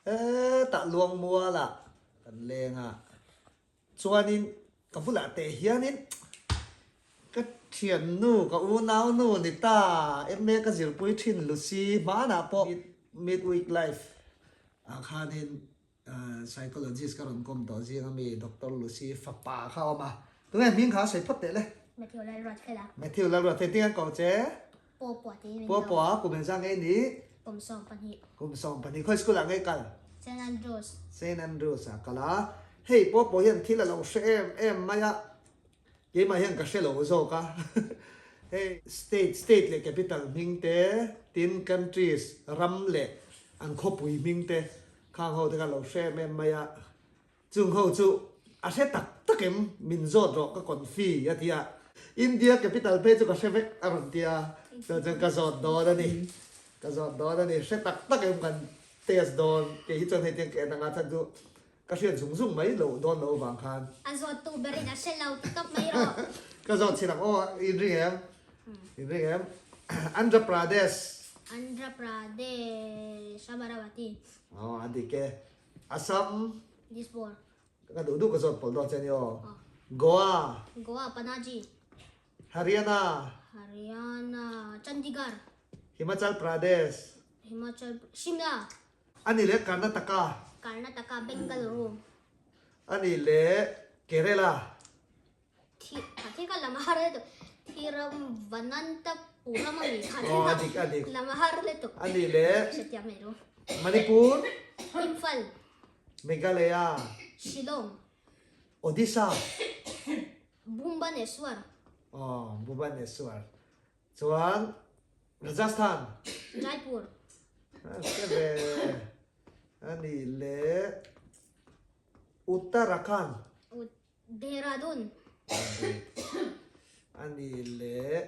Hetah Luangmualah kan leng a, chuanin ka bulah teh hianin ka thiannu, ka unaunu ni ta, MA ka zirpui thin Lucy hmanah pawh Midweek Life ah khanin Psychologist ka rawn kawm tawh zing ami Doctor Lucy fapa kha a awm a, tunge hming kha a sawi phawt teh le? Matthew Lalruatfela. Matthew Lalruatfela tinge an koh che? Pawpua tiin min ko. Pawpua, kum engzah nge i nih? Kum 12. Kum 12, khawi school ah nge i kal? Saint Andrews. Saint Andrews ah kal a, hei Pawpua hian thil a lo hre em em mai a, keimah hian ka hre lo zawk a, hei state, state leh capital hming te, tin countries, ram leh an khawpui hming te Khang ho te kha lo hre em em mai a, chung ho chu a hre tak tak em, min zawt rawh ka confi a ti a, India capital phei chu ka hre vek a rawn ti a, chuan chuan ka zawt dawn a ni, ka zawt dawn a ni, hre tak tak em kan test dawn, kei hi chuan hei tiang ka en anga chhan chu ka hriat zung zung mai loh dawn loh avang khan. A zawt tu berin a hre lo ti tawp mai rawh. Ka zawt chin ang aw, in ring em? In ring em? Andhra Pradesh. Andhra Pradesh Amaravati. Aw a dik e. Assam. Dispur. Ka duh duh ka zawt pawlh dawn che ni aw. Goa. Goa Panaji. Haryana. Haryana Chandigarh. Himachal Pradesh. Himachal Shimla. A nih leh Karnataka. Karnataka Bengaluru. A nih leh Kerala. Thi thi ka lam har le tuk. Thi ram Vanantapuram a mi kha. Oh, a dik a dik. Lam har le tuk. A nih le. Hriatiam mai ru. Manipur. Imphal. Meghalaya. Shillong. Odisha. Bhubaneswar. Oh, Bhubaneswar. Chuan Rajasthan. Jaipur. A ve. A nih le Uttarakhand. Dehradun. A nih leh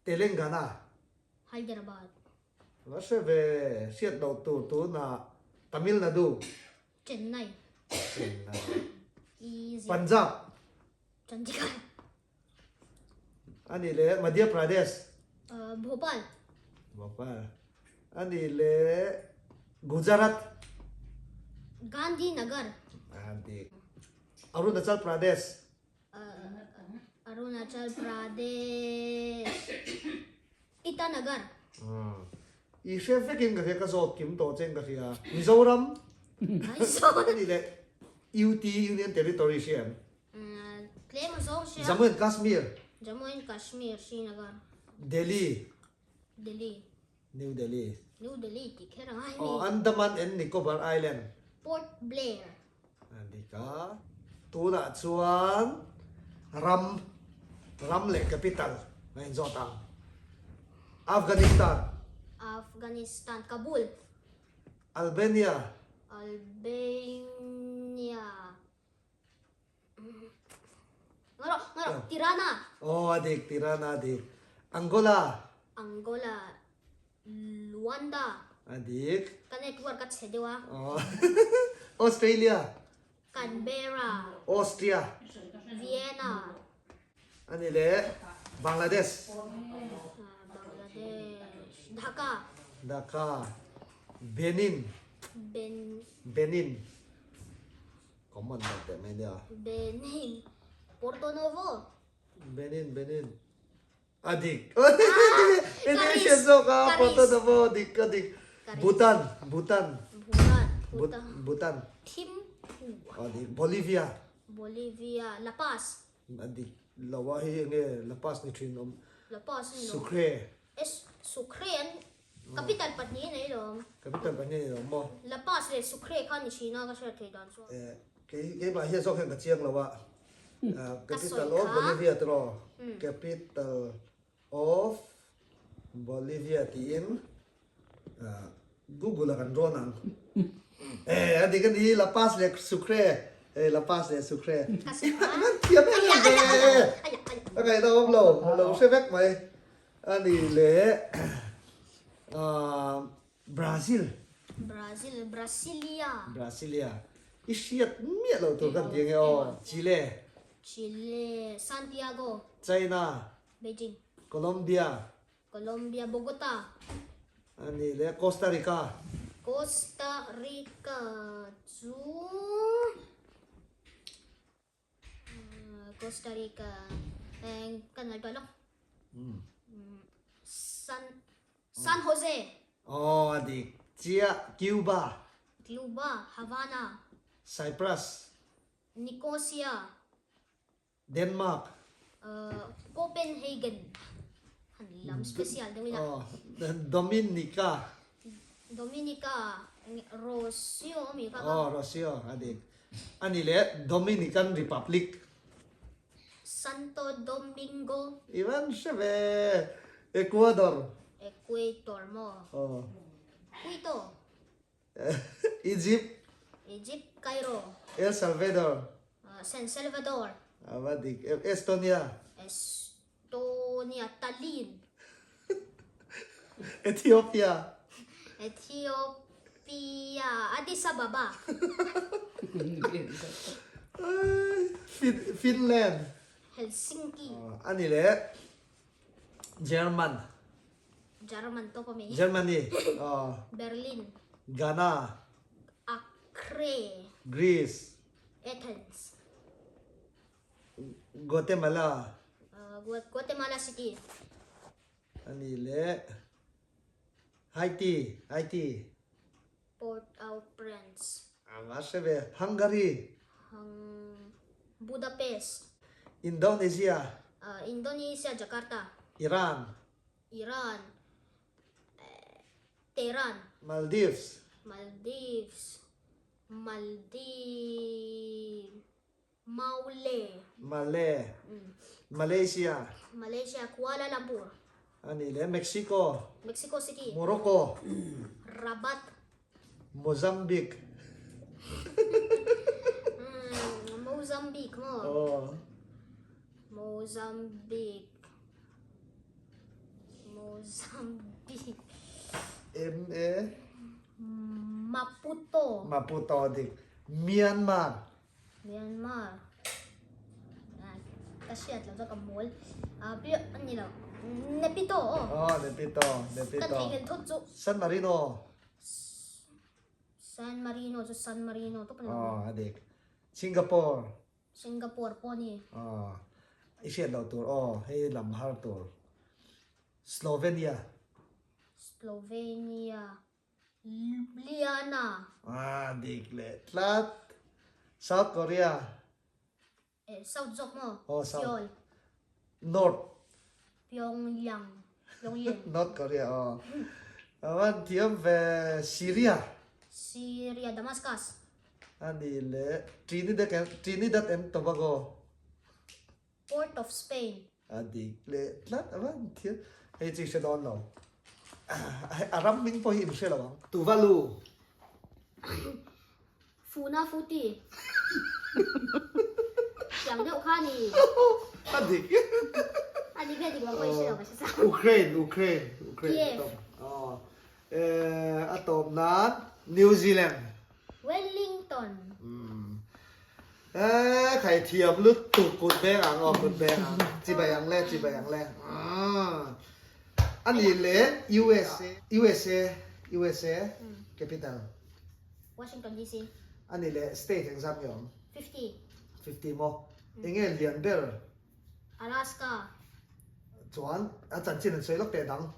Telangana. Hyderabad. Va hre ve, hriat loh tur tunah Tamil Nadu. Chennai. Chennai. Easy. Punjab. Chandigarh. A nih leh Madhya Pradesh. Bhopal. Bhopal. A nih leh Gujarat. Gandhinagar. Gandhi. Arunachal Pradesh. Arunachal Pradesh. Itanagar. I hre vekin ka hria, ka zawt kim tawh che in ka hria. Mizoram. Aizawl. A nih leh UT, Union Territory hria em? Tlem a zawng hria. Jammu and Kashmir. Jammu and Kashmir, Srinagar. Delhi. Delhi. New Delhi. New Delhi tih kher a ngai mi. Oh, Andaman and Nicobar Island. Port Blair. A dik a. Tunah chuan ram, ram leh capital a inzawt ang. Afghanistan. Afghanistan, Kabul. Albania. Albania. Ngaro, ngaro, Tirana. Oh, a dik, Tirana a dik. Angola. Angola, Luanda. A dik. Ka network a chhe deuh a. Oh. Australia. Canberra. Austria. Vienna. Ani le Bangladesh. Bangladesh. Dhaka. Dhaka. Benin. Ben. Benin. Common lo teh mai nia. Benin. Porto Novo. Benin, Benin. A dik. Indonesia zawk a, Porto Novo dik a dik. Bhutan, Bhutan. Bhutan, Bhutan. Bhutan. Thimphu. A dik. Bolivia. Bolivia, La Paz. A dik lo a hei enge La Paz ni thin awm. La Paz ni lo. Sucre. Es Sucre an Capital pahnih nei lo. Capital pahnih nei lo maw? La Paz leh Sucre kha ni thin a ka hriat theih dan chuan. Eh kei keimah hian zawk hian ka chiang lo a. Capital of Bolivia tiraw? Capital of Bolivia tiin Google a kan rawn ang. Eh a dik a ni La Paz leh Sucre. Eh La Paz leh Sucre. An thiam em em ve. A ngaihna awm lo, lo hre vek mai. A ni leh Brazil. Brazil, Brasilia. Brasilia. I hriat miah lo tur kan ti ange aw. Chile. Chile, Santiago. China. Beijing. Colombia. Colombia, Bogota. A ni leh Costa Rica. Costa. Rica chu Costa Rica eng kan ngaihtuah lawk. San San Jose. Aw a dik chiah Cuba. Cuba, Havana. Cyprus. Nicosia. Denmark. Copenhagen. Han lam special deuh ila. Aw Dominica. Dominica Rocio ami kha ka. Aw Rocio a dik. A ni leh Dominican Republic. Santo Domingo. I van hre ve. Ecuador. Equator maw? Aw. Quito. Egypt. Egypt, Cairo. El Salvador. San Salvador. A va dik em. Estonia. Estonia, Tallinn. Ethiopia. Ethiopia, Addis Ababa. Finland. Helsinki. A ni leh German. German tawp a mi. Germany. Berlin. Ghana. Accra. Greece. Athens. Guatemala. Guatemala City. A ni leh Haiti, Haiti. Port-au-Prince. A va hre ve. Hungary. Hung Budapest. Indonesia. Indonesia, Jakarta. Iran. Iran. Tehran. Maldives. Maldives. Maldives. Maule. Male. Malaysia. Malaysia, Kuala Lumpur. A ni leh Mexico. Mexico City. Morocco. Rabat. Mozambique. Mozambique maw? Aw. Mozambique. Mozambique. M E. Maputo. Maputo dik. Myanmar. Myanmar ka hriat lo chu ka mawl a piah a ni lo Nepito aw aw Nepito Nepito ka thei ngel thut chu San Marino San Marino chu San Marino tawp a ni lo aw a dik Singapore Singapore pawh a ni aw i hriat loh tur aw hei lam har tur Slovenia Slovenia Ljubljana. A dik leh tlat. South Korea. Eh, South zawk maw? Aw, South. Seoul. North. Pyongyang. Pyongyang. North Korea, aw. A van thiam ve Syria. Syria, Damascus. A nih leh Trinidad and Trinidad and Tobago. Port of Spain. A dik leh tlat a van thil hei chu i hre dawn lo. A ram hming pawh hi in hre lo ang. Tuvalu. Funa Futi. Tiang deuh kha ni. A dik. A dik nge dik lo pawh i hre lo ka hre sa. Ukraine, Ukraine, Ukraine. Kiev. Aw. A tawp nan New Zealand. Wellington. Eee khai thiam lutuk kut beng ang aw kut beng ang chibai ang le chibai ang le a ni le USA USA USA capital Washington DC a ni le state engzam nge awm 50 50 maw enge lian ber Alaska chuan a chanchin an sawi lawk teh dang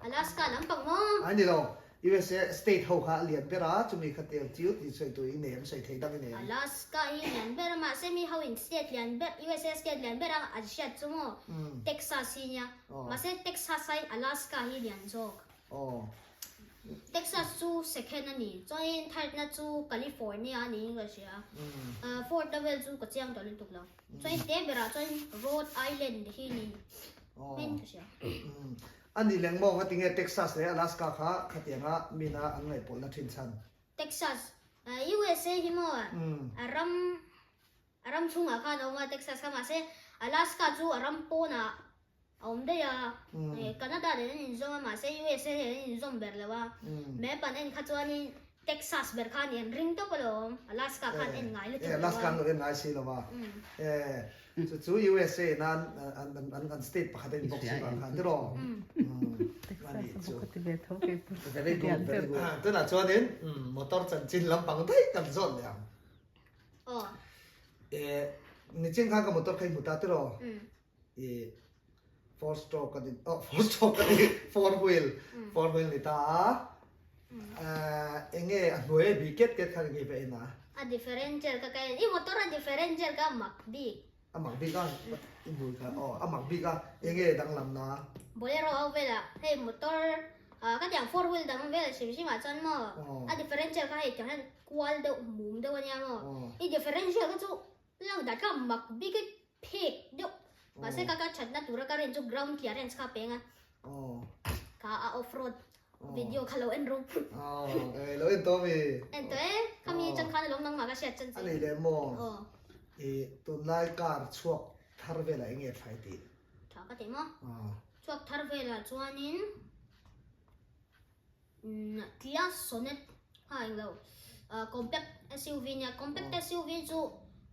Alaska lampang maw? Ai ni lo, USA state ho kha a lian ber a, chumi kha tel chiu tih sawi tur i nei em, sawi thei dang i nei em? Alaska hi lian ber a, mahse mi ho in state lian ber, USA state lian ber a an hriat chu maw? Texas hi nia, mahse Texas aiin Alaska hi lian zawk. Texas chu second a ni, chuanin third na chu California a niin ka hria, fourth na vel chu ka chiang tawh lutuk lo. Chuan te berah chuan Rhode Island hi ni hmin ka hria. A ni leng maw nga tinge Texas leh Alaska kha khatianga mina an ngaihpawlhna thin chhan? Texas, USA hi maw a ram a ram chhungah khan a awm a Texas kha mahse Alaska chu a ram pawnah a awm daih a. Canada nen an inzawm a mahse USA nen an inzawm ber lo a. Map an en kha chuanin. Texas ber kha ni an ring tawp alawm. Alaska khan en ngai lutuk lo a. Alaska an lo en ngai si lo a. E chu chu USA in an an an state pakhat a in bawk si vang khan tiraw? Texas a bawk a ti ve tho kei pawh. Very good, very good. Tunah chuanin motor chanchin lampang daih kan zawt leh ang. Aw. E nichin khan ka motor kha i hmu ta tiraw? I four stroke a ni oh four stroke a ni four wheel four wheel ni ta a enge a hnuai a bih ket ket khan enge va en a a differential ka ka en i motor a differential ka mak bik a mak bik a i hmui kha aw a mak bik a enge danglam na bolero ho vela hei motor ka tiang four wheel dang vel hrim hrim ah chuan maw a differential kha hei tiang hian kual deuh mum deuh ania maw i differential kha chu Lang dah kha mak bik i phek deuh. Mahse ka ka thatna tura ka rin chu ground clearance kha peng a. Kha a off road video kha lo en ru. Eh lo en tawh mi. En tawh e. Khami chan khan alawm nangmah ka hriat chan che. A nei leh maw? I tunlai car chhuak thar velah enge thlai tih? Tha ka ti maw? Chhuak thar velah chuanin Kia Sonet kha eng lo compact SUV nia compact SUV chu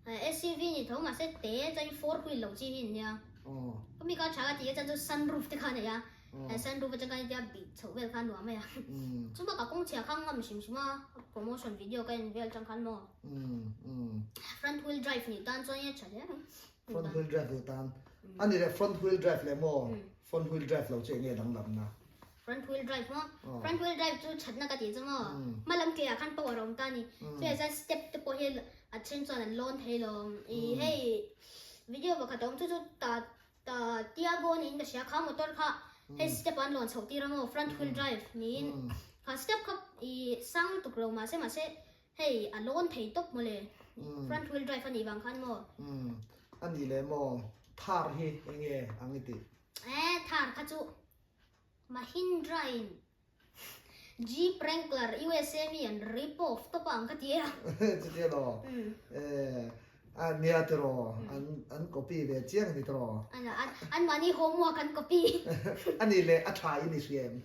SUV ni tho mahse te chuan four wheel lo chi hi nia ka mi kha tha ka ti a chuan chu sunroof te kha a nei a sunroof atang khan hetia bih chhoh vel kha a nuam mai a chu bakah kawng chhia kha ngam hrim hrim a promotion video ka en vel atang khan maw front wheel drive nih tan chuan a tha hle mai front wheel drive duh tan a ni leh front wheel drive leh maw front wheel drive lo chu eng nge danglam na. Front wheel drive maw? Front wheel drive chu thatna ka tih chu maw? Hma lam ke ah khan power a awm ta a ni. Chuvang chuan step te pawh hi a then chuan an lawn thei lo. Ih hei video pakhat a awm chu chu ta ta Tiago niin ka hria kha motor kha hei step ah an lawn chhoh tir a maw front wheel drive niin kha step kha ih sang lutuk lo mahse mahse hei a lawn thei tawp mawle front wheel drive a nih vang khan maw? A nih leh maw Thar hi enge ang i tih? Eh Thar kha chu Mahindra in Jeep Wrangler USA mi an rip off tawp a ang ka ti a. Chutia law? Eh, a nia tiraw, an an copy ve chiang a ni tiraw? An an mahni homework an copy. A nih leh a tha in i hria em?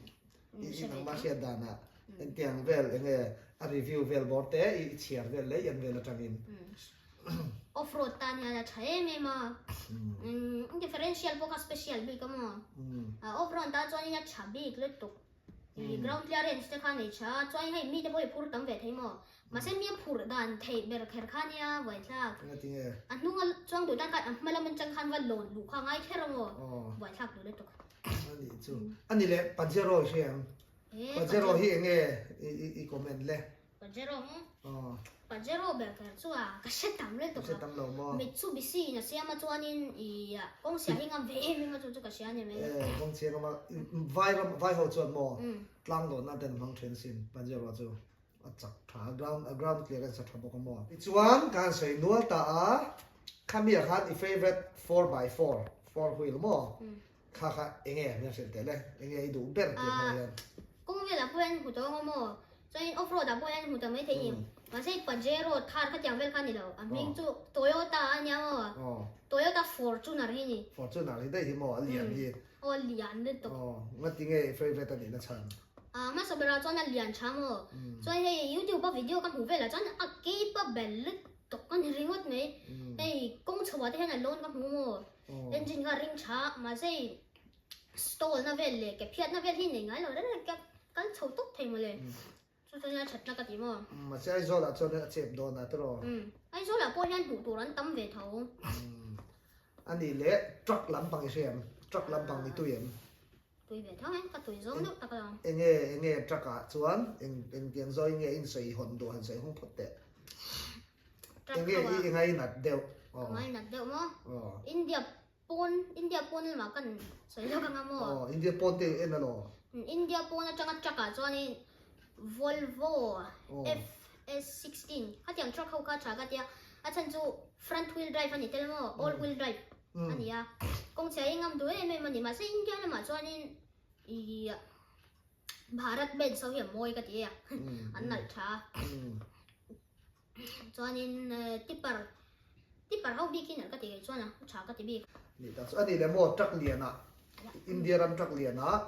I i nangmah hriat danah engtiang vel enge a review vel bawr te i chhiar vel leh i en vel atangin. Off road tan hian a tha em em a, differential pawh kha special bik a maw? Off road tan chuanin a tha bik lutuk, ground clearance te kha a nei tha a, chuan hei mite pawh hi phur tam ve thei maw? Mahse mi a phurh dan theih ber kher kha nia buaithlak, a hnunga chuang duh tan khan a hma lam atang khan va lawn luh kha a ngai kher a maw? Buaithlak duh lutuk. A nih chu, a ni leh Pajero i hria em? Pajero hi enge i comment le? Pajero maw? Aw. Pajero ber kher chu a ka hre tam lutuk a. Hre tam lo maw? Mitsubishi in a siam a chuanin i kawngchhia hi ngam ve em em a chu chu ka hria a ni mai. E kawngchhia ngam a vai ram vai ho chuan maw tlang dawn nan ten a hmang then sin Pajero chu a chak tha a ground a ground clearance a tha bawk a maw. Tichuan ka han sawi nual ta a khami ah khan i favourite 4x4 four wheel maw kha kha enge min hrilh teh le enge i duh ber tih hmang hian. Kawng velah pawh hian hmu tawng a maw Chuanin off road ah pawh hian hmu ta maithei ni. Mahse Pajero thar khatiang vel kha ni lo. A hming chu Toyota a nia maw? Toyota Fortuner hi ni. Fortuner hi daih hi maw? A lian hi. Aw a lian lutuk. Aw ngati nge i favourite a nihna chhan? A hmasa berah chuan a lian tha maw? Chuan hei YouTube a video ka hmuh velah chuan a capable lutuk a ni ringawt mai. Hei kawng chho ah te hian a lawn ka hmu maw? Engine kha a ring tha mahse hei Stall na vel leh ke phiat na vel hi nei ngai lo reng reng ka kal chho tawp thei mawle. Chu chuan nia thatna ka ti maw? Mahse Aizawl ah chuan a chep dawn a tiraw? Umm Aizawl ah pawh hian hmuh tur an tam ve tho. Umm a nih leh truck lampang i hria em? Truck lampang i tui em? Tui ve tho e, ka tui zawng deuh tak lo. Enge enge truck ah chuan eng engtiang zawi nge in sawi hawn duh han sawi hung phawt teh. Truck Enge ho ah. i ngainat deuh? Ka ngainat deuh maw? India Pawn, India pawn lamah kan sawi lawk anga maw? Aw, India pawn te en alaw? India pawn atanga truck ah chuanin Volvo FS16 khatiang truck ho kha tha ka tia, a chhan chu front wheel drive a ni tel maw, all wheel drive a ni a, kawngchhia hi ngam duh em em a ni, mahse India lamah chuanin ih Bharat Benz ho hi a mawi ka ti e a, an nalh tha a. Chuanin tipper tipper ho bik hi nalh ka ti kei chuan a tha ka ti bik. Ni tak chu a ni le maw truck lian ah India ram truck lian ah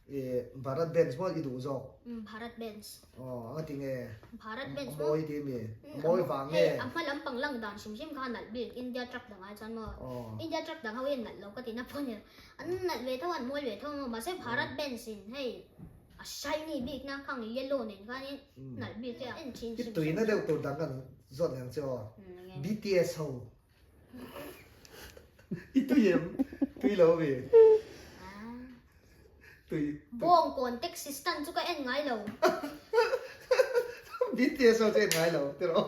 I Bharat Benz maw i duh zawk? Umm Bharat Benz. Aw anga ti nge? Bharat Benz maw? A mawi ti mi? A mawi vang nge? Hei a hma lampang lang dan hrim hrim kha a nalh bik India truck dang ai chuan maw? India truck dang ho hi an nalh lo ka tihna pawh ni lo. An nalh ve tho a an mawi ve tho maw? Mahse Bharat Benz in hei a shiny bik na khang yellow nen khanin nalh bik e a en thin hrim hrim. I tuina deuh tur dang kan zawt leh ang che aw. BTS ho I tui em? Tui lo mi? Tui. Bawng kawn taxi stand chu ka en ngai lo. BTS ho chu en ngai lo tiraw?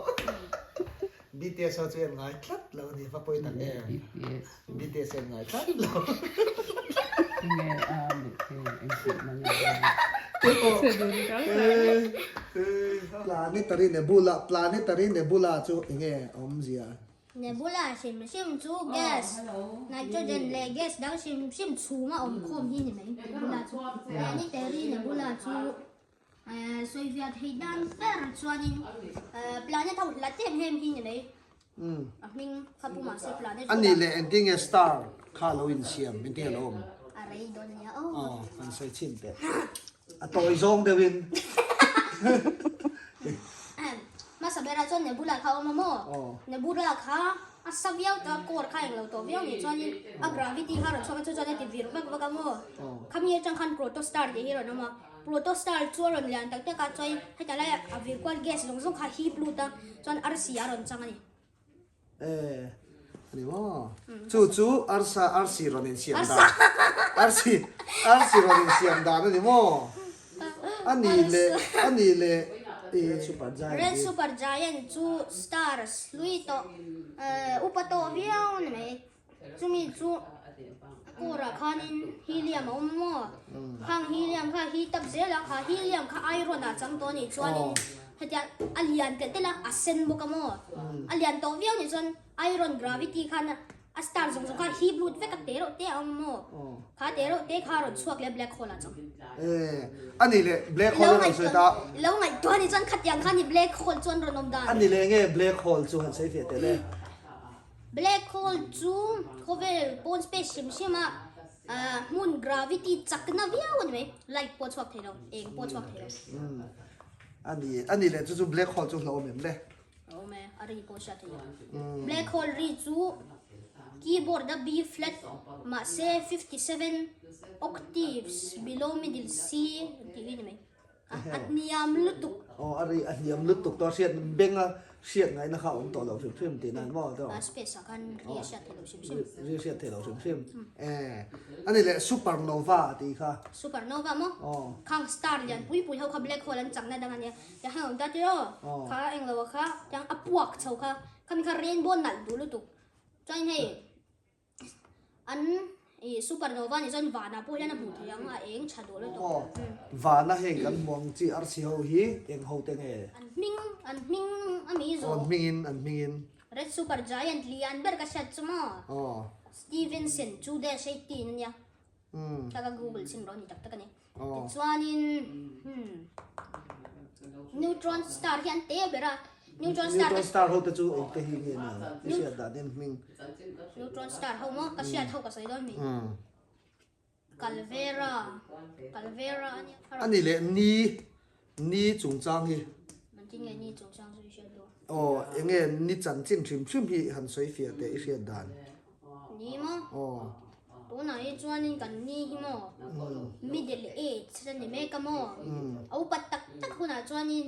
BTS ho chu en ngai tlat lo a ni, va pawi tak em? BTS. BTS en ngai tlat lo. Tinge a mihring engtih na nge Planetary Nebula, Planetary Nebula chu enge a awmzia? Nebula hrim hrim chu gas, nitrogen leh gas dang hrim hrim chhunga awm khawm hi ni mai. Nebula chu Planetary Nebula chu sawifiah theih dan ber chuanin planet ho hlat em em hi ni mai. A hming kha pu mahse planet A nih leh engtin nge star kha lo insiam engtin nge lo awm? A rei dawn nia aw. Aw kan sawi chhin teh. A tawi zawng deuhin. Hmasa berah chuan Nebula kha a awm a maw? Nebula kha a sa viau ta core kha englo tawh viau nih chuanin a gravity kha a rawn chhuak a chu chuan a ti vir vak vak a maw? Khami atang khan protostar tih hi a rawn awm a. Protostar chu a rawn lian tak tak a, chuan heta laia a vir kual gas zawng zawng kha a hip lut a, chuan arsi a rawn chang a ni. Eh, a ni maw? Chu chu arsa arsi rawn insiam dan. Arsi arsi rawn insiam dan a ni maw? A ni leh a ni leh i Red Super Giant Red Super Giant chu stars hlui tawh upa tawh viau a ni mai. Chumi chu core-ah khanin helium a awm maw? Khang helium kha heat up zel a, kha helium kha iron-ah chang tawh a nih chuanin hetiang a lian telh telh a, a sen bawk a maw? A lian tawh viau nih chuan iron gravity khan a star zawng zawng kha hip lut vek a, te reuh te a awm maw? Kha te reuh te kha a rawn chhuak leh black hole-ah chang. A nih leh black hole a rawn sawi ta. I lo ngaihtuah a nih chuan khatiang kha ni black hole chuan rawn awm dan. A nih leh nge black hole chu han sawi fiah teh le? Black hole chu khawvel pawn space hrim hrim a hmun gravity chakna viau a ni mai, light pawh a chhuak thei lo, eng pawh a chhuak thei lo. Umm a ni, a ni leh chu chu black hole chu hlauhawm em le? Hlauhawm e, a ri pawh a hriat thei lo. Black hole ri chu keyboard a B flat mahse 57 octaves below middle C tih hi a ni mai. A hniam lutuk. Aw a ri a hniam lutuk tawh a hriat beng a hriat ngaihna kha a awm tawh lo hrim hrim tih nan maw tawh. A space ah khan ri a hriat theih loh hrim hrim. Ri a hriat theih loh hrim hrim. Eh a ni leh supernova tih kha. Supernova maw? Aw. Khang star lian pui pui ho kha black hole an chakna dang a nia. Tiang heng awm ta tiraw? Aw. Kha englo a kha tiang a puak chho kha. Khami kha rainbow nalh duh lutuk. Chuan hei An i supernova nih chuan vanah pawh hian a hmuh theih ang a eng tha duh lutuk. Aw, vana heng kan hmu ang chi arsi ho hi eng ho te nge? An hming, an hming a mi zawh. Aw, an hmingin, an hmingin. Red super giant lian ber ka hriat chu maw? Aw. Stevenson 2-18 a nia. Umm. Ka ka google chhin rawh ni tak tak a ni. Aw. Tichuanin hmm neutron star hi an te ber a. Neutron star Neutron star ho te chu eng te hi nge nia i hriat dan in hming. Neutron star ho maw ka hriat ho ka sawi dawn mi. Calvera Calvera a nia. A ni leh ni ni chungchang hi. Engtin nge ni chungchang chu i hriat dawn? Aw eng nge ni chanchin hrim hrim hi han sawi fiah teh i hriat dan. Ni maw? Aw. Tunah hi chuanin kan ni hi maw? Middle age a ni mek a maw? A upat tak tak hunah chuanin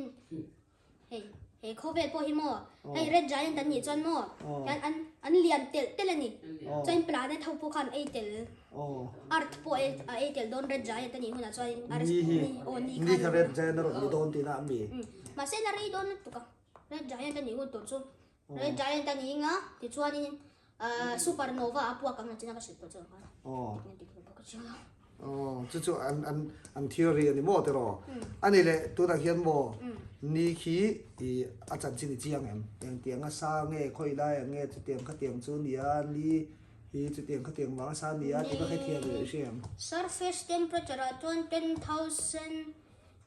hei he khawvel pawh hi maw? Hei red giant an nih chuan maw? Hian an an lian telh telh a ni. Chuan planet ho pawh khan ei tel. Earth pawh ei a ei tel dawn red giant a nih hunah chuanin Ni hi aw ni ni kha red giant a rawn ni dawn tihna a mi? Mahse la rei dawn lutuk a. Red giant a nih hun tur chu Red giant a ni anga tichuanin supernova a puak ang chin a ka hrilh tawh chu ang khan. Aw. Dik lo bawk a chiang a. Aw, chu chu an an an theory a ni maw tiraw? A ni leh tunah hian maw ni khi i a chanchin i chiang em? Engtiang a sa nge khawi laiah nge chutiang khatiang chu nia ni hi chutiang khatiang vang a sa nia tih ka hrethiam leh i hria em? Surface temperature ah chuan 10,000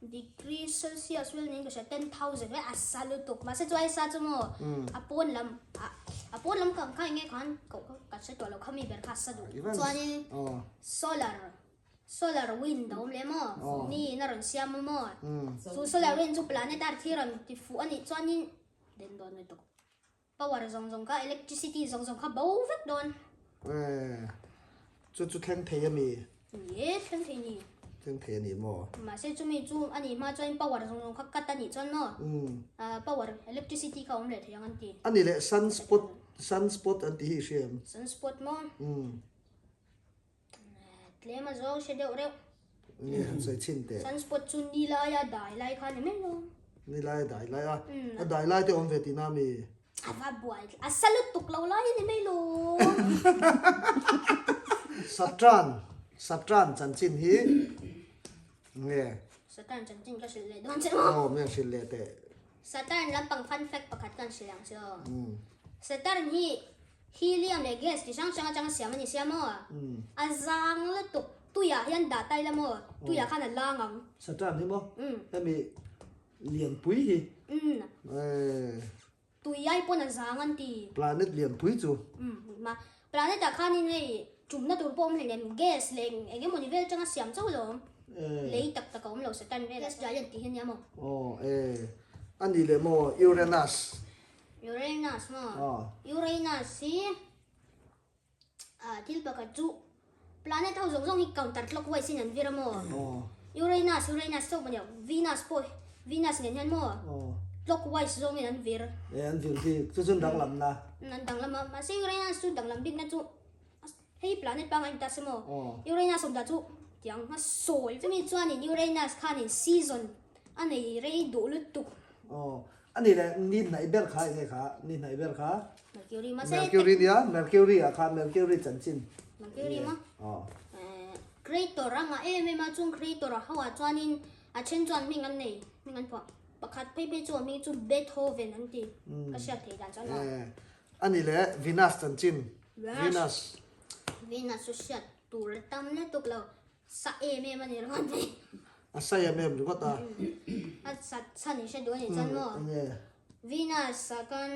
Degree Celsius vel niin ka hria, 10,000 vel a sa lutuk. Mahse chu ai sa chu maw a pawn lam a pawn lam kang kha eng nge khan koh kha ka hre tawh lo kha mi ber kha a sa duh. Chuanin solar. Solar wind a awm leh maw? Ni in a rawn siam a maw? Chu solar wind chu planet Earth hi rawn ti fuh a nih chuanin den dawn lutuk. Power zawng zawng kha, electricity zawng zawng kha bo vek dawn. Chu chu thleng thei a mi? Ni e, thleng thei ni. Thleng thei a ni maw? Mahse chumi chu a nih hma chuan power zawng zawng kha cut a nih chuan maw? Power, electricity kha awm leh thei ang an ti. A ni leh sunspot, sunspot an tih hi i hria em? Sunspot maw? Tlem a zawng hre deuh reuh. Nge han sawi chhin teh. Sunspot chu ni laia dai lai kha ni mai lo. Ni laia dai lai a. A dai lai te awm ve tihna mi? A va buai a sa lutuk lo lai a ni mai lo. Saturn Saturn chanchin hi nge? Saturn chanchin ka hrilh leh dawn che maw? Aw mi han hrilh leh teh. Saturn lampang fun fact pakhat ka han hrilh ang che aw. Saturn hi Helium leh gas chi hrang hrang atanga siam a ni sia maw? A zang lutuk tuiah hian dah ta ila maw? Tuiah khan a lang ang. Saturn hi maw? Hemi lianpui hi. Tui ai pawn a zang an ti. Planet lianpui chu. Ma planet ah khanin hei tumna tur pawh awm hleinem gas leh eng emaw ni vel atanga siam chauh lo. Lei tak tak a awm lo Saturn velah. Gas giant tih hi ania maw? Aw e. A nih leh maw Uranus. Uranus maw? Uranus hi thil pakhat chu planet ho zawng zawng hi counter clockwise in an vir a maw? Uranus, Uranus chauh maw Venus pawh Venus nen hian maw clockwise zawngin an vir. E an vir bik, chu chu an danglam na. An danglam a, mahse Uranus chu danglam bikna chu hei planet pangngai ni ta se maw? Uranus awm dah chu tiang a sawi. Chumi chuanin Uranus khanin season a nei rei duh lutuk. A ni leh ni hnaih ber kha enge kha ni hnaih ber kha Mercury mahse Mercury nia Mercury ah khan Mercury chanchin Mercury maw Crater a ngah em em a chung crater a ho ah chuanin a then chuan hming an nei hming an phuah pakhat phei phei chu a hming chu Beethoven an ti ka hriat theih dan chuan A ni leh Venus chanchin Venus Venus chu hriat tur a tam lutuk lo Sa em em a ni ringawt mai. A sa em em ringawt a. A sa chhan in hre duh a nih chuan maw? Enge? Venus ah khan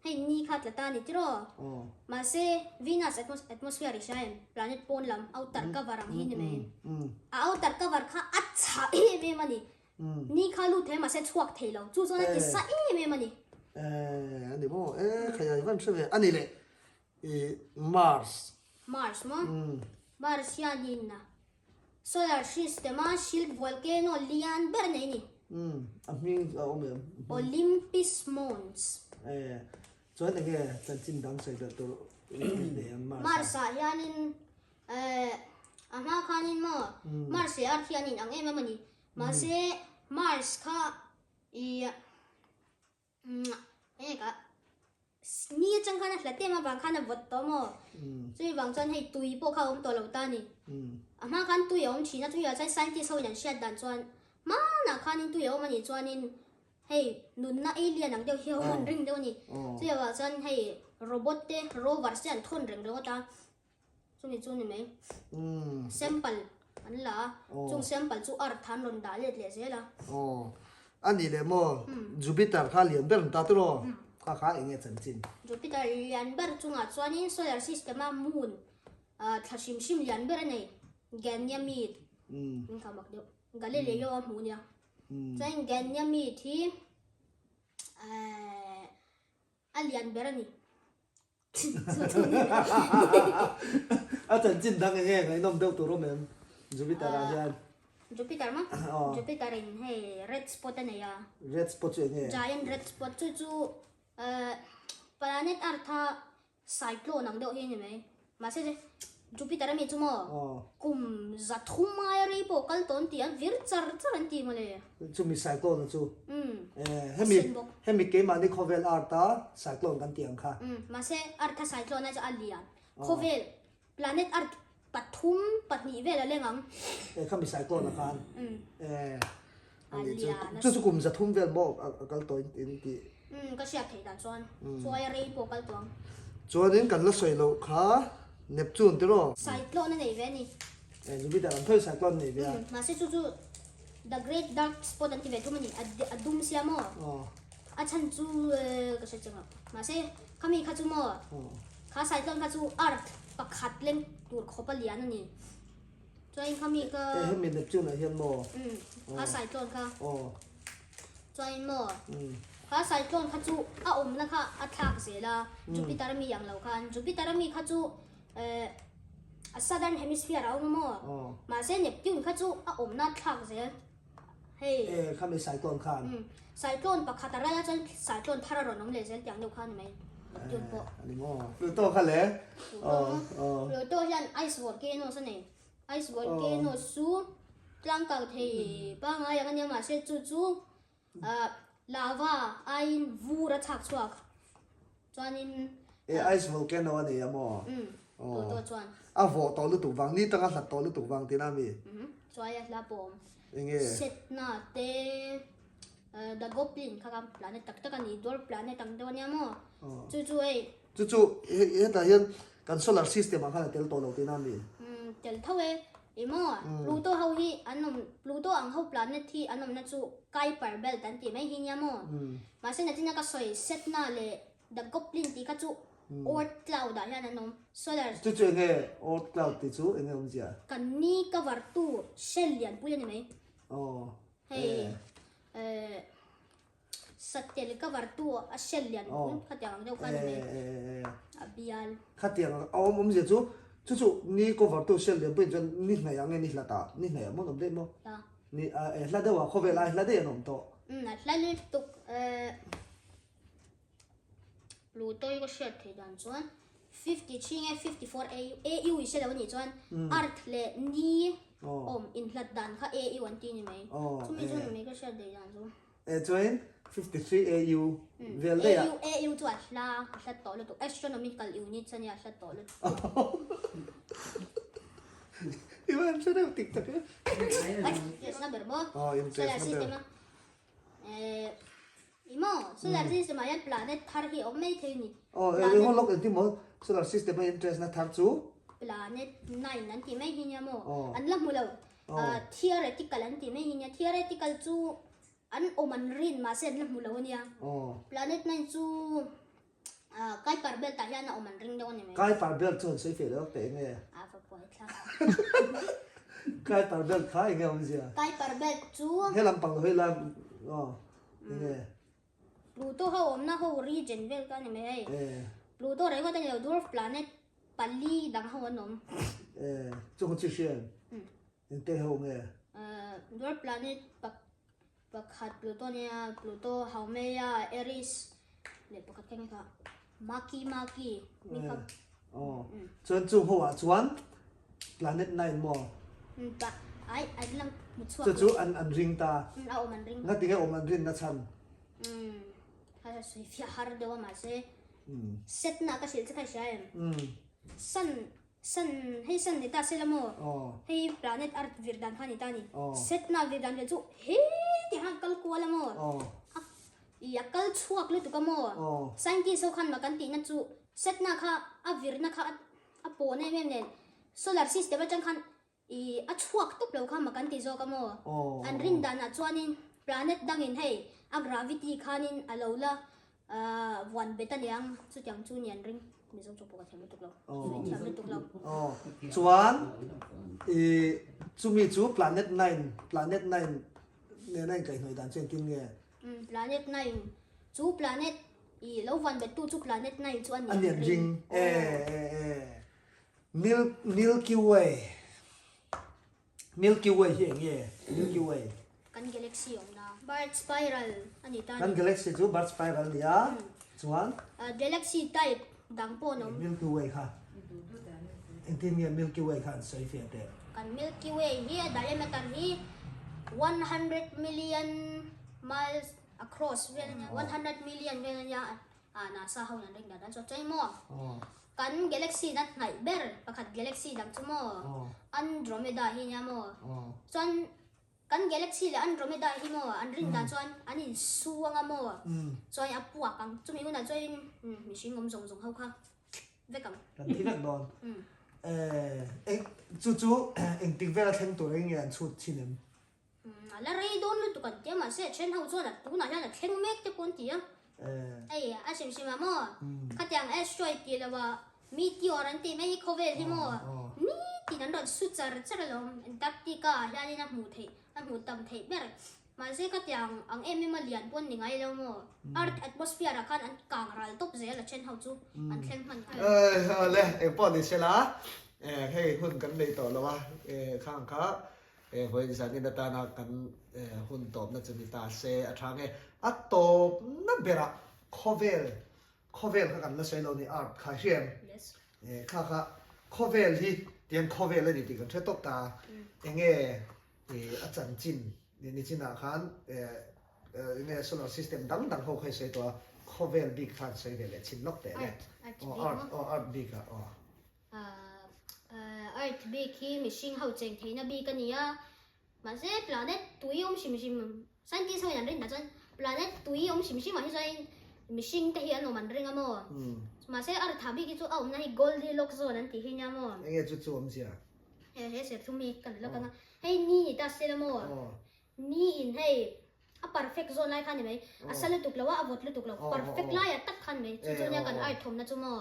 hei ni kha tla ta a ni tiraw? Mahse Venus atmosphere i hria em? Planet pawn lam outer cover ang hi ni mai. A outer cover kha a chhah em em a ni. Ni kha lut thei mahse chhuak thei lo. Chu chuan a ti sa em em a ni. A ni maw? E khai a i van hre ve. A ni leh I Mars. Mars maw? Mars hianin solar system a shield volcano lian ber nei ni. A hming a awm em? Olympus Mons. E, chuan enge chanchin dang sawi belh tur nei ang Mars ah? Mars ah hianin a hma khanin maw Mars leh Earth hianin ang em em a ni. Mahse Mars kha i Enge ka ni atang khan a hlat em avang khan a vawt tawh maw? Chumi vang chuan hei tui pawh kha a awm tawh lo ta a ni. A hma khan tui a awm thin a, tui ah chuan scientist ho in an hriat dan chuan hmanah khanin tui a awm a nih chuanin hei nunna alien ang deuh hi a awm an ring deuh a ni. Chumi avang chuan hei robot te rovers te an thawn reng ringawt a. Chumi chu ni mai. Sample an la a, chung sample chu earth an rawn dah let leh zel a. Aw, a nih leh maw Jupiter kha lian ber an ta tiraw? Kha kha eng nge chanchin? Jupiter lian ber chungah chuanin solar system a moon thla hrim hrim lian ber a nei, Ganymede in kha mak deuh, Galileo a hmuh nia. Chuan Ganymede hi a lian ber a ni. A chanchin dang enge ngaihnawm deuh tur awm em Jupiter ah hian? Jupiter maw? Jupiter in hei red spot a nei a. Red spot chu enge? Giant red spot chu chu planet Earth a cyclone ang deuh hi a ni mai. Mahse Jupiter ami chu maw kum 300 aia rei pawh kal tawh an ti a, vir char char an ti mawle. Chumi cyclone chu hemi hemi keimahni khawvel Earth a cyclone kan tih ang kha. Mahse Earth a cyclone a chu a lian. Khawvel planet Earth pathum pahnih vel a leng ang. E khami cyclone a khan. E ani chu chu chu kum 300 vel maw a kal tawh in tih. Ka hriat theih dan chuan chu aia rei pawh kal tawh ang. Chuanin kan la sawi loh kha Neptune tiraw? Cyclone a nei ve a ni. E Jupiter an thawi cyclone a nei ve a. Mahse chu chu The Great Dark Spot an ti ve thum a ni. A dum sia maw? A chhan chu ka hre chiang lo. Mahse khami kha chu maw? Kha cyclone kha chu Earth pakhat leng tur khawp a lian a ni. Chuan khami ka. E hemi Neptune ah hian maw? Umm kha cyclone kha. Aw. Chuan maw? Umm. Kha cyclone kha chu a awmna kha a thlak zel a, Jupiter ami ang lo khan. Jupiter ami kha chu eh a southern hemisphere a awm a maw? Aw. Mahse Neptune kha chu a awmna a thlak zel. Hei. E khami cyclone khan. Umm cyclone pakhat a ral a chuan cyclone thar a rawn awm leh zel tiang deuh kha a ni mai. Neptune pawh. A ni maw? Pluto kha le? Pluto maw? Pluto hian ice volcanoes a nei. Ice volcanoes chu tlangkang thei pangngai ang a nia mahse chu chu lava aiin vur a chhak chhuak chuanin E ice volcano a nei a maw? Umm Pluto chuan. A vawh tawh lutuk vang, ni tanga hlat tawh lutuk vang tihna a mi? Umm chuai a hla pawh a awm. Enge? Setna te The Goblin kha kha planet tak tak a ni, dwarf planet ang deuh a nia maw? Chu chu hei. Chu chu hetah hian kan solar system ah khan a tel tawh lo tihna a mi? Umm tel tho e. Ih maw? Pluto ho hi an awm, Pluto ang ho planet hi an awmna chu Kuiper belt an tih mai hi nia maw? Mahse natina ka sawi Setna leh The Goblin tih kha chu Oort cloud ah hian an awm. Solar. Chu chu enge Oort cloud tih chu enge awmzia? Kan ni cover tu shell lianpui a ni mai. Aw. Hei eh satel cover tu a shell lian pui khatiang ang deuh kha a ni mai a bial. Khatiang a awm awmzia chu chu chu ni cover tu shell lian puiin chuan ni hnaih ang nge ni hlat ah ni hnaih ah maw an awm daih maw? Ni eh hla deuh ah khawvel ai hla daih an awm tawh. Umm a hla lutuk eh. Pluto hi ka hriat theih dan chuan 53 nge 54 AU, AU i hre lo anih chuan Earth leh Ni awm inhlat dan kha AU an ti ni mai. Chumi chu ni mai ka hriat theih dan chu. E chuan 53 AU vel daih a. AU, AU chu a hla, a hlat tawh lutuk. Astronomical units ania a hlat tawh lutuk. I van hre deuh tik tak e. Interest na ber maw? Interest na ber. Ih maw, solar system ah hian planet thar hi a awm mai thei a ni. Aw, eng emaw lawk engtin maw solar system a interest na thar chu? Planet 9 an tih mai hi nia maw, an la hmu lo. Theoretical an tih mai hi nia, theoretical chu an awm an rin mahse an la hmu lo a nia. Planet 9 chu Kuiper belt ah hian a awm an ring deuh a ni mai. Kuiper belt chu an sawi feh lawk teh enge? A va buai thlak. Kuiper belt kha enge awmzia? Kuiper belt chu. He lampang lo hei la aw enge? Pluto ho awmna ho region vel kha a ni mai hei. Pluto ringawt a ni lo dwarf planet pali dang ho an awm. Chung chi hrian engte ho nge? Dwarf planet Pakhat Pluto nia, Pluto, Haumea, Eris leh pakhat kha nge kha Maki Maki mi kha. Aw chuan chung ho ah chuan planet 9 maw? Pa ai an lang hmu chhuak. Chu chu an an ring ta. A awm an ring. Ngati nge awm an rin na chhan? Kha sawi fiah har deuh a mahse set na ka hrilh che kha i hria em? Sun Sun, hei sun ni ta se la maw? Hei planet Earth vir dan kha ni ta ni. Setna vir dan vel chu he ti khan kal kual a maw? A i a kal chhuak lutuk a maw? Scientist ho khan mak an tihna chu Setna kha a virna kha a pawn em em nen solar system atang khan i a chhuak tawp lo kha mak an ti zawk a maw? An rin danah chuanin planet dangin hei a gravity khanin a lo la Vuan bet a niang, chutiang chu ni an ring. Mizo chu pawh ka thiam lutuk lo, sawi thiam lutuk lo. Aw, chuan i chumi chu Planet 9, Planet 9 nena inkaihhnawih dan chu engtin nge? Umm, Planet 9 chu planet i lo vuan bet tu chu Planet 9 chu a ni an ring. A ni an ring, e e e. Mil Milky Way. Milky Way hi eng nge? Milky Way. Kan galaxy awmna Birth spiral a ni ta a ni. Kan galaxy chu birth spiral a ni a, chuan. Galaxy type dang pawh an awm. Milky Way kha engtin nge Milky Way kha an sawi fiah teh? Kan Milky Way hi a diameter hi 100 million miles across vel a nia, 100 million vel a nia. Ah NASA ho in an ring dan an sawi chai maw? Kan galaxy na hnaih ber pakhat galaxy dang chu maw? Andromeda hi nia maw? Chuan kan galaxy leh Andromeda hi maw an rin dan chuan an in su anga maw? Chuan a puak ang chumi hunah chuan mihring awm zawng zawng ho kha vek ang. Kan thi vek dawn. Eh chu chu engtik vela thleng tur eng nge an chhut thin em? A la rei dawn lutuk an ti a, mahse a then ho chuan a tunah hian a thleng mek te pawh an ti a. Hei a hrim hrim ah maw khatiang asteroid tih loh ah meteor an tih mai hi khawvel hi maw ni Nitin an rawn su char char alawm. Antarctica ah hianin a hmuh theih a hmuh tam theih ber. Mahse ka ti ang ang em em a lian pawn ni ngai lo maw? Earth atmosphere ah khan an kang ral tawp zel a then ho chu an thleng hman nghal. Awle engpawh ni sela hei hun kan nei tawh lo a khang kha vawiin zanin atana kan hun tawpna chu ni ta se a tha nge a tawpna berah khawvel khawvel kha kan la sawi lo ni earth kha hria em kha kha khawvel hi tiang khawvel a ni tih kan hre tawp ta enge Ih a chanchin nichinah khan enge solar system dang dang ho kha i sawi tawh a, khawvel bik khan sawi ve leh chhin lawk teh le. Earth Aw bik earth maw? aw earth bik ah aw. Earth bik hi mihring ho cheng theihna bik a ni a, mahse planet tui awm hrim hrim scientist ho in an rin dah chuan planet tui awm hrim hrim ah hi chuan mihring te hi an awm an ring a maw? Mahse earth ah bik hi chu a awmna hi Goldilocks zone an tih hi nia maw? Enge chu chu awmzia? He he serthlum hi kan la kang a, hei ni ni ta se la maw? Ni in hei a perfect zawn lai kha a ni mai, a sa lutuk lo a, a vawt lutuk lo, perfect laiah tak kha a ni mai, chu chu nia kan art thawmna chu maw?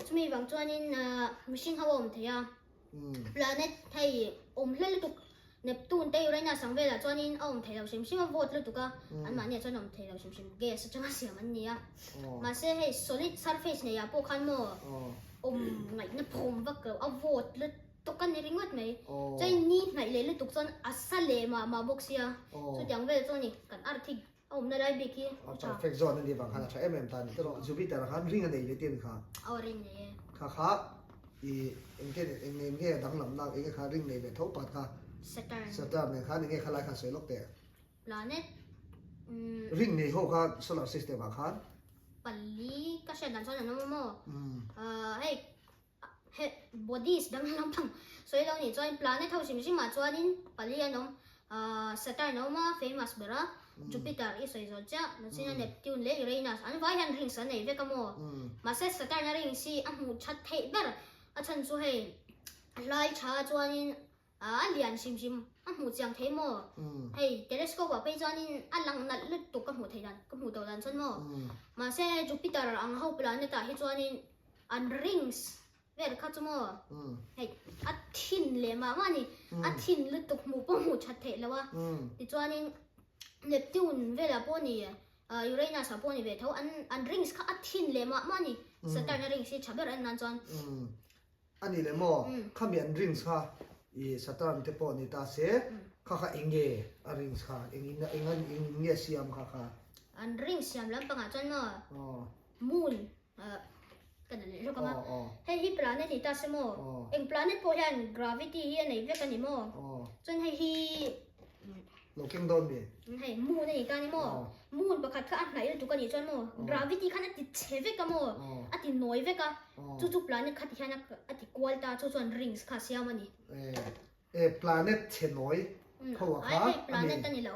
Chumi vang chuanin mihring ho a awm thei a, planet hei awm hla lutuk Neptune te Uranus ang velah chuanin a awm thei lo hrim hrim a, vawt lutuk a, anmahniah chuan a awm thei lo hrim hrim, gas atanga siam an ni a, mahse hei solid surface neiah pawh khan maw awm ngaihna phawm vak lo, a vawt lutuk a ni ringawt mai, chuan ni hnaih leh lutuk chuan a sa leh mah mah bawk sia, chutiang vel chu a ni, kan earth hi a awmna lai bik hi a tha. Perfect zone a nih vang khan a tha em em ta a ni tawh, Jupiter khan ring a nei ve tin kha. Aw ring nei e. Kha kha i engte eng eng nge danglam nak enge kha ring nei ve tho pat kha. Saturn. Saturn nen khan enge kha lai khan sawi lawk teh. Planet umm. Ring nei ho kha solar system ah khan. Pali ka hriat dan chuan an awm a maw? Hei He bodies dang lampang sawi lo nih chuan planet ho hrim hrim ah chuanin pali an awm. Saturn a awm a, famous ber a, Jupiter i sawi zawh chiah, Nocina, Neptune leh Uranus an vai hian rings an nei vek a maw? Mahse Saturn a rings hi a hmuh that theih ber a chhan chu hei a hlai tha chuanin A lian hrim hrim a hmuh chiang thei maw? Hei telescope ah phei chuanin a lang nalh lutuk ka hmuh theih dan ka hmuh tawh dan chuan maw? Mahse Jupiter ang ho planet ah hi chuanin an rings vel kha chu maw? Hei a thin leh mah mah a ni, a thin lutuk hmuh pawh hmuh that theih loh a, tichuanin Neptune velah pawh ni Uranus ah pawh ni ve tho an an rings kha a thin leh mah mah a ni, Saturn a rings hi tha ber a en nan chuan. A ni le maw? Khami an rings kha i Saturn te pawh ni ta se, kha kha eng nge a rings kha? Eng in eng an eng nge siam kha kha? An rings siam lampangah chuan maw moon ka na leh hlawk ang a, hei hi planet ni ta se maw? Eng planet pawh hian gravity hi a nei vek a ni maw? Chuan hei hi Lo keng dawn mi? Hei moon a ni ta a ni maw? Moon pakhat kha a hnaih lutuk a nih chuan maw gravity khan a ti chhe vek a maw? A ti nawi vek a, chu chu planet kha ti hian a ti kual ta, chu chuan rings kha a siam a ni. E planet chhe nawi tho a kha? Hei planet a ni lo,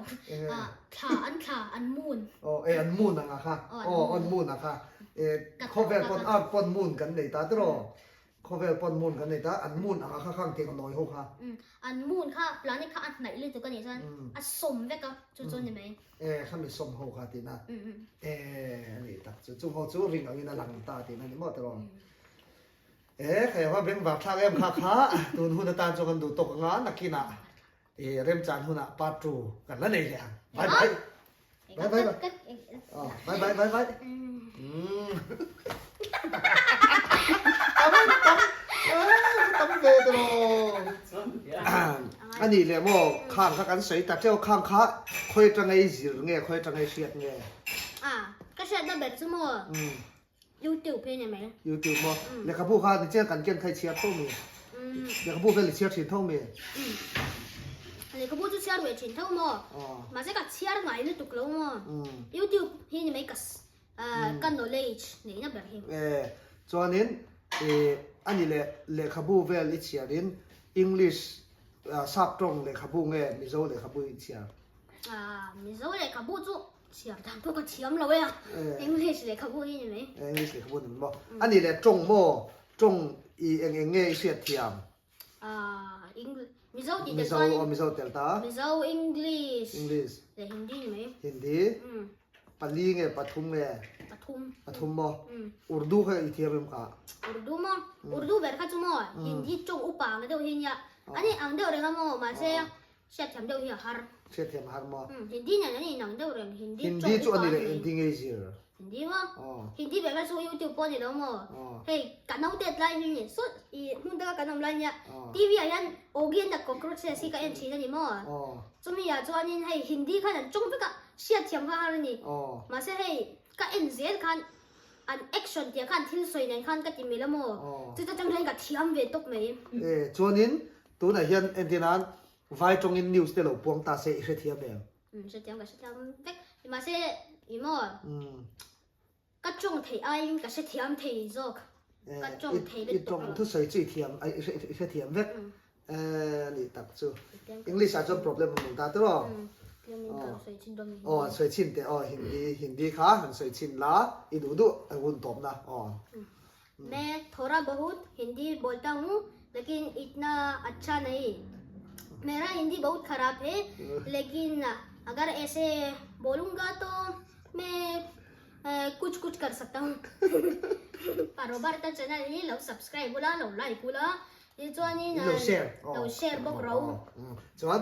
thla an thla an moon. Aw e an moon ang a kha, aw an moon a kha. E khawvel pawn earth pawn moon kan nei ta tiraw? Khawvel pawn moon kan nei ta, an moon anga kha khang tiang a nawi ho kha. An moon kha planet kha a hnaih lutuk a nih chuan a sawm vek a, chu chu a ni mai. E khami sawm ho kha tihna. E a nih tak chu, chung ho chu ring angin a lang ta tihna a ni maw tiraw? E khaih va beng var thlak em kha kha, tun hun atan chuan kan duh tawk anga nakinah e remchan hunah part 2 kan la nei leh ang. Bye bye. Bye bye. Oh, bye bye bye bye. Tam tam tam ve te lo. Ani le mo khang kha kan sei ta teu khang kha khoi tangai zir nge khoi tangai hriat nge. À, ka hriat na ber chu mo. YouTube hi ni mai. YouTube mo. Lehkhabu kha ni chian kan ken khai chhiar tho mi. Lehkhabu vel i chhiar thin tho mi. Lehkhabu chu chhiar ve thin tho maw? Mahse ka chhiar ngai lutuk lo maw? YouTube hi ni mai ka ka knowledge neihna ber hi. E chuanin e ani leh lehkhabu vel i chhiarin English sap tawng lehkhabu nge Mizo lehkhabu i chhiar? Mizo lehkhabu chu Chhiar dan pawh ka thiam lo e a, English lehkhabu hi ni mai. English lehkhabu ni maw? A nih leh tawng maw? Tawng i eng eng nge i hriat thiam? English, Mizo tih tel chuan. Mizo, aw Mizo tel ta. Mizo, English. English. Leh Hindi ni mai. Hindi. Pali nge pathum nge? Pathum. Pathum maw? Urdu kha i thiam em kha? Urdu maw? Urdu ber kha chu maw Hindi tawng upa ang deuh hi nia. Ani ang deuh reng a maw mahse hriatthiam deuh hi a har. Hriatthiam a har maw? Hindi nen an inang deuh reng Hindi tawng Hindi chu upa ani a leh ni. Hindi ngei zir. Hindi maw? Hindi ber kha chu YouTube pawh a ni lo maw? Hei ka naute tlai hi ni saw i hmun taka kan awm lai nia TV ah hian Oggy and the Cockroaches hi ka en thin a ni maw? Chumi ah chuanin hei Hindi khan an tawng vek a, hriatthiam kha har a ni. Mahse hei ka en zel khan an action tih ah khan thil sawi nen khan ka ti mil a maw? Chuta tang hian ka thiam ve tawp mai. E chuanin tunah hian entir nan vai tawngin news te lo puang ta se i hrethiam em? Umm hrethiam ka hrethiam vek. Mahse i maw? Ka tawng theih aiin ka hrethiam thei zawk. Ka tawng thei I lutuk tawng lo. thusawi chu i thiam i hrethiam vek a nih tak chu. English ah chuan problem a hmu ta tiraw? Aw han sawi chhin teh aw Hindi Hindi kha han sawi chhin la i duh duh a hun tawp na aw. Main thora bahut Hindi bolta hu lekin itna acha nahi. Mera Hindi bahut kharab hai lekin agar aise bolunga to main Kuch kuch kar sakta hu. Pa Roberta channel hi lo subscribe ula lo like ula tichuanin lo share lo share bawk ro. Chuan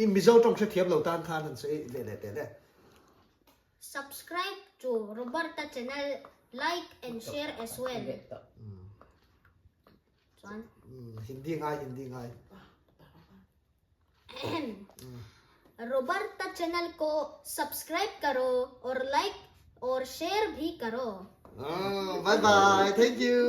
i Mizo tawng hrethiam lo tan khan han sawi leh leh teh le. Subscribe to Roberta channel like and share as well. Chuan Hindi ngai Hindi ngai. Roberta channel ko subscribe karo aur like aur share bhi karo. Bye bye thank you.